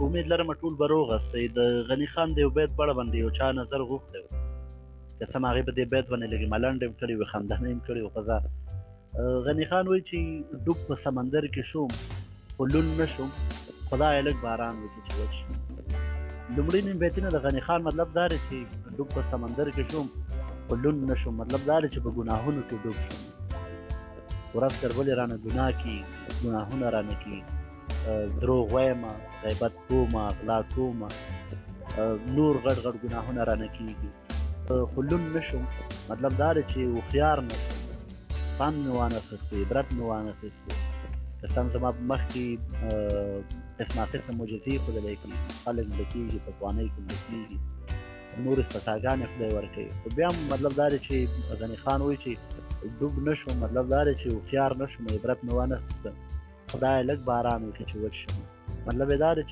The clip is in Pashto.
امید لرم ټول به روغ اوسئ. د غني خان د یو بیت په اړه باندې یو چا نظر غوښتی و، که څه هم هغې په دې بیت باندې لږې ملنډې هم کړې وې، خندنۍ هم کړې وې، خو زه غني خان وایي چې ډوب په سمندر کې شوم خو لوند نه شوم، خدای لږ باران وکړي چې وچ شم. لومړي نیم بیتونه د غني خان مطلب دا دی چې ډوب په سمندر کې شوم خو لوند نه شوم، مطلب دا دی چې په ګناهونو کې ډوب شوم، ورځ تر بلې رانه ګناه کېږي، ګناهونه رانه کېږي، دروغ وایم، غیبت کوم، غلا کوم، نور غټ غټ ګناهونه رانه کېږي، خو لوند نه شوم، مطلب دا دی چې هوښیار نه شوم، پند مې وانه خیستی، عبرت مې وانه خیستی. که څه هم زما په مخ کې قسمه قسم معجزې ښودلی کېږي، خلک مړه کېږي، په ځوانۍ کې مړه کېږي، نورې سزاګانې خدای ورکوي، خو بیا هم مطلب دا دی چې غني خان وایي چې ډوب نه شوم، مطلب دا دی چې هوښیار نه شوم، عبرت مې وانه خیسته، خدای لږ باران وکړي چې وچ شم، مطلب یې دا دی چې